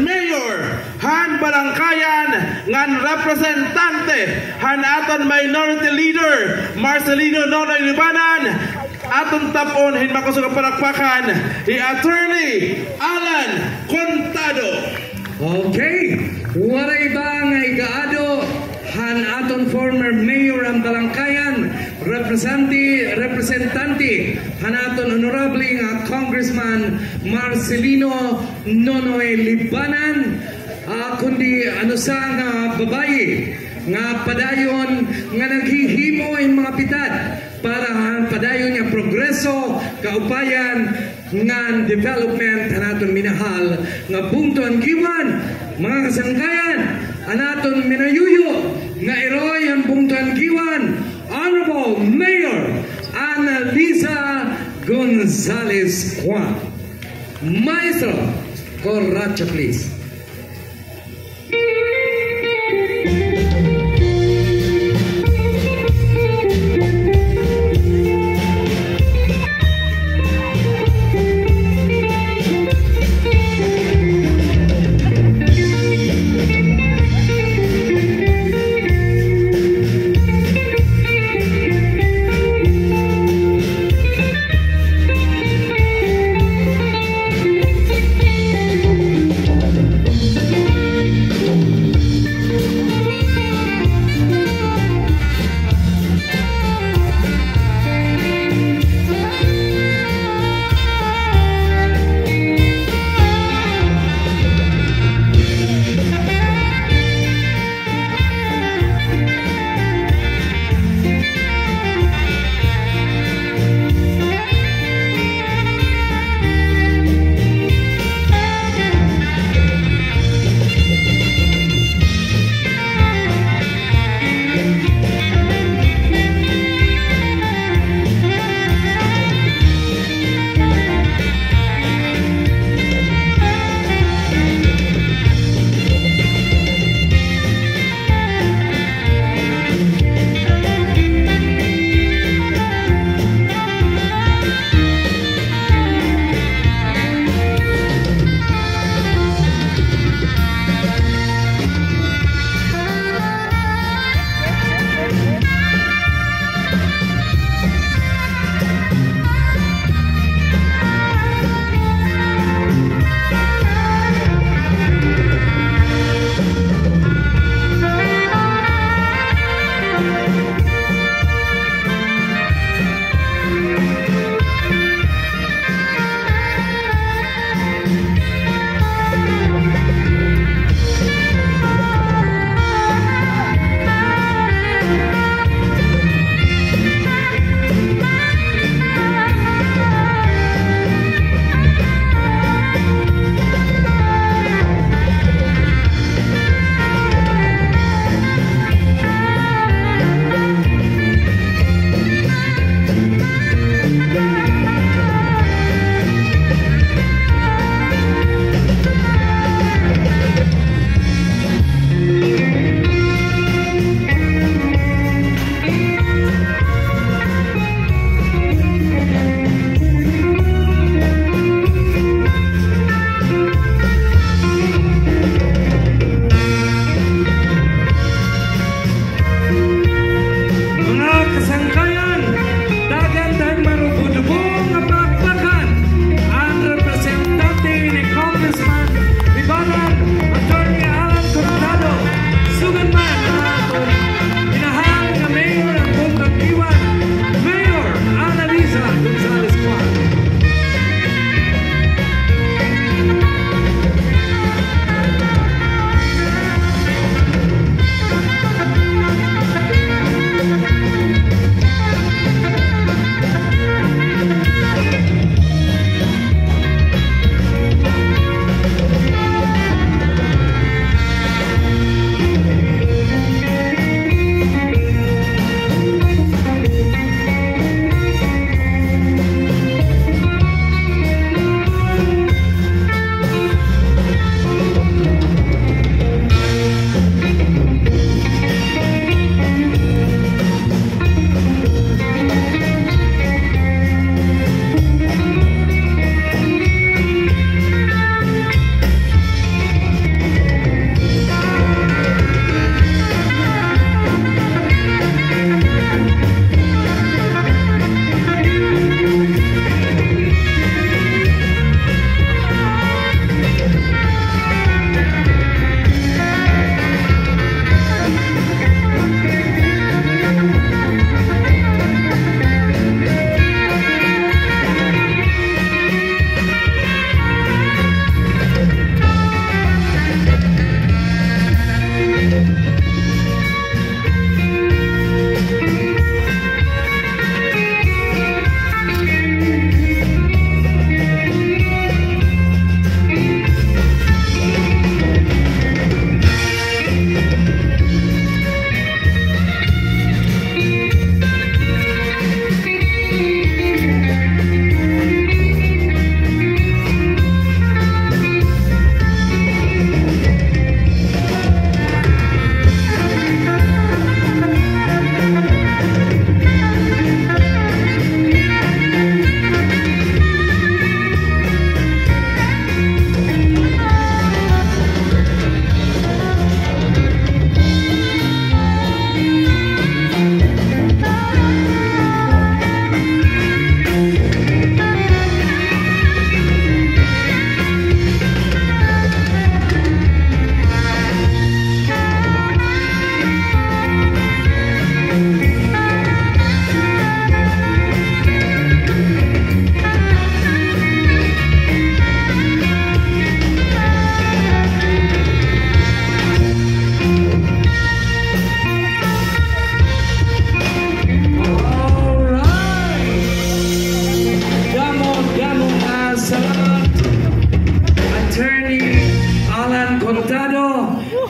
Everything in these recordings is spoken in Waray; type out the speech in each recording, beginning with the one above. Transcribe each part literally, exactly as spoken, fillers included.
Mayor han Balangkayan ngan representante han aton Minority Leader Marcelino Nonoy Libanan, aton tap-on hin makusog nga palakpakan hi Attorney Alan Contado. Okay, waray ba nga ig-aado han aton former mayor han Balangkayan, representante, representante han aton honorable nga Congressman Marcelino Nonoy Libanan, ah, kundi ano sa nga babayi nga padayon nga naghihimo hin mga pitad para han padayon nga progreso, kaupayan, ngan development han aton minahal nga bungto han Guiuan, mga kasangkayan, an aton minayuyo nga iroy han bungto han Guiuan, Honorable Mayor Annalisa Gonzalez Kwan. Maestro, kuracho, please.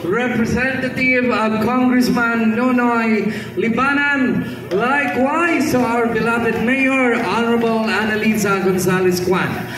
Representative of Congressman Nonoy Libanan. Likewise to our beloved Mayor, Honorable Annalisa Gonzalez Kwan.